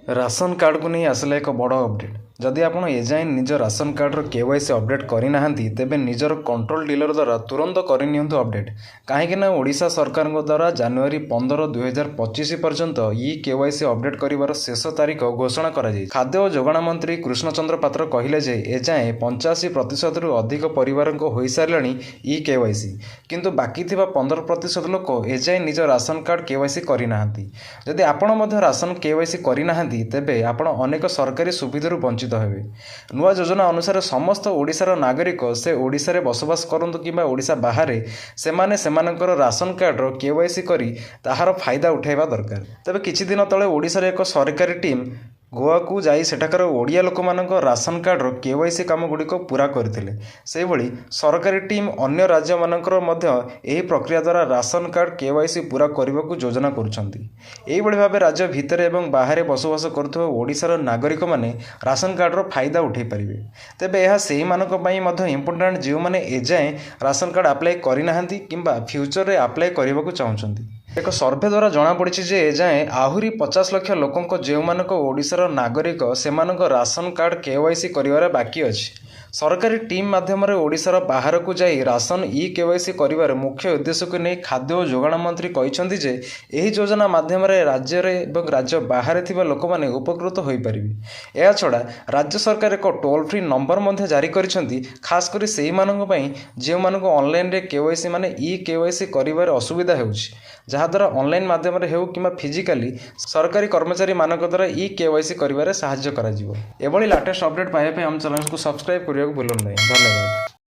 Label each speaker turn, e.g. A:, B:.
A: Ration କାର୍ଡ଼କୁ ନେଇ ଆସିଲା ଏକ ବଡ଼ ଅପଡ଼େଟ୍। ଯଦି ଆପଣ ଏଯାଏଁ ନିଜ ରାସନ କାର୍ଡ଼ର କେୱାଇସି ଅପଡ଼େଟ୍ କରିନାହାନ୍ତି, ତେବେ ନିଜର କଣ୍ଟ୍ରୋଲ ଡିଲର ଦ୍ୱାରା ତୁରନ୍ତ କରିନିଅନ୍ତୁ ଅପଡ଼େଟ୍। କାହିଁକିନା ଓଡ଼ିଶା ସରକାରଙ୍କ ଦ୍ୱାରା ଜାନୁଆରୀ 15, 2025 ପର୍ଯ୍ୟନ୍ତ ଇ କେୱାଇସି ଅପଡ଼େଟ୍ କରିବାର ଶେଷ ତାରିଖ ଘୋଷଣା କରାଯାଇଛି। ଖାଦ୍ୟ ଓ ଯୋଗାଣ ମନ୍ତ୍ରୀ କୃଷ୍ଣଚନ୍ଦ୍ର ପାତ୍ର କହିଲେ ଯେ ଏଯାଏଁ 85 ପ୍ରତିଶତରୁ ଅଧିକ ପରିବାରଙ୍କ ହୋଇସାରିଲାଣି ଇ କେୱାଇସି, କିନ୍ତୁ ବାକି ଥିବା 15% ଲୋକ ଏଯାଏଁ ନିଜ ରାସନ କାର୍ଡ଼ କେୱାଇସି କରିନାହାନ୍ତି। ଯଦି ଆପଣ ମଧ୍ୟ ରାସନ କେୱାଇସି କରିନାହାନ୍ତି, ତେବେ ଆପଣ ଅନେକ ସରକାରୀ ସୁବିଧାରୁ ବଞ୍ଚିତ ହେବେ। ନୂଆ ଯୋଜନା ଅନୁସାରେ ସମସ୍ତ ଓଡ଼ିଶାର ନାଗରିକ, ସେ ଓଡ଼ିଶାରେ ବସବାସ କରନ୍ତୁ କିମ୍ବା ଓଡ଼ିଶା ବାହାରେ, ସେମାନେ ସେମାନଙ୍କର ରାସନ କାର୍ଡ଼ର କେୱାଇସି କରି ତାହାର ଫାଇଦା ଉଠାଇବା ଦରକାର। ତେବେ କିଛି ଦିନ ତଳେ ଓଡ଼ିଶାର ଏକ ସରକାରୀ ଟିମ୍ ଗୋଆକୁ ଯାଇ ସେଠାକାର ଓଡ଼ିଆ ଲୋକମାନଙ୍କ ରାସନ କାର୍ଡ଼ର କେୱାଇସି କାମଗୁଡ଼ିକ ପୂରା କରିଥିଲେ। ସେହିଭଳି ସରକାରୀ ଟିମ୍ ଅନ୍ୟ ରାଜ୍ୟମାନଙ୍କର ମଧ୍ୟ ଏହି ପ୍ରକ୍ରିୟା ଦ୍ୱାରା ରାସନ କାର୍ଡ଼ କେୱାଇସି ପୂରା କରିବାକୁ ଯୋଜନା କରୁଛନ୍ତି। ଏହିଭଳି ଭାବେ ରାଜ୍ୟ ଭିତରେ ଏବଂ ବାହାରେ ବସବାସ କରୁଥିବା ଓଡ଼ିଶାର ନାଗରିକମାନେ ରାସନ କାର୍ଡ଼ର ଫାଇଦା ଉଠାଇ ପାରିବେ। ତେବେ ଏହା ସେହିମାନଙ୍କ ପାଇଁ ମଧ୍ୟ ଇମ୍ପୋର୍ଟାଣ୍ଟ, ଯେଉଁମାନେ ଏଯାଏଁ ରାସନ କାର୍ଡ଼ ଆପ୍ଲାଏ କରିନାହାନ୍ତି କିମ୍ବା ଫ୍ୟୁଚରରେ ଆପ୍ଲାଏ କରିବାକୁ ଚାହୁଁଛନ୍ତି। ଏକ ସର୍ଭେ ଦ୍ୱାରା ଜଣାପଡ଼ିଛି ଯେ ଏଯାଏଁ ଆହୁରି 50 ଲକ୍ଷ ଲୋକଙ୍କ, ଯେଉଁମାନଙ୍କ ଓଡ଼ିଶାର ନାଗରିକ, ସେମାନଙ୍କ ରାସନ କାର୍ଡ଼ କେୱାଇସି କରିବାର ବାକି ଅଛି। ସରକାରୀ ଟିମ୍ ମାଧ୍ୟମରେ ଓଡ଼ିଶାର ବାହାରକୁ ଯାଇ ରାସନ ଇ କେୱାଇସି କରିବାର ମୁଖ୍ୟ ଉଦ୍ଦେଶ୍ୟକୁ ନେଇ ଖାଦ୍ୟ ଓ ଯୋଗାଣ ମନ୍ତ୍ରୀ କହିଛନ୍ତି ଯେ ଏହି ଯୋଜନା ମାଧ୍ୟମରେ ରାଜ୍ୟରେ ଏବଂ ରାଜ୍ୟ ବାହାରେ ଥିବା ଲୋକମାନେ ଉପକୃତ ହୋଇପାରିବେ। ଏହାଛଡ଼ା ରାଜ୍ୟ ସରକାର ଏକ ଟୋଲ୍ ଫ୍ରି ନମ୍ବର ମଧ୍ୟ ଜାରି କରିଛନ୍ତି, ଖାସ୍ କରି ସେହିମାନଙ୍କ ପାଇଁ ଯେଉଁମାନଙ୍କୁ ଅନଲାଇନରେ କେୱାଇସି ମାନେ ଇ କେୱାଇସି କରିବାରେ ଅସୁବିଧା ହେଉଛି, ଯାହାଦ୍ୱାରା ଅନଲାଇନ୍ ମାଧ୍ୟମରେ ହେଉ କିମ୍ବା ଫିଜିକାଲି ସରକାରୀ କର୍ମଚାରୀମାନଙ୍କ ଦ୍ୱାରା ଇ କେୱାଇସି କରିବାରେ ସାହାଯ୍ୟ କରାଯିବ। ଏଭଳି ଲାଟେଷ୍ଟ ଅପଡ଼େଟ୍ ପାଇବା ପାଇଁ ଆମ ଚ୍ୟାନେଲକୁ ସବସ୍କ୍ରାଇବ୍ କରିବାକୁ ଭୁଲନ୍ତୁ ନାହିଁ। ଧନ୍ୟବାଦ।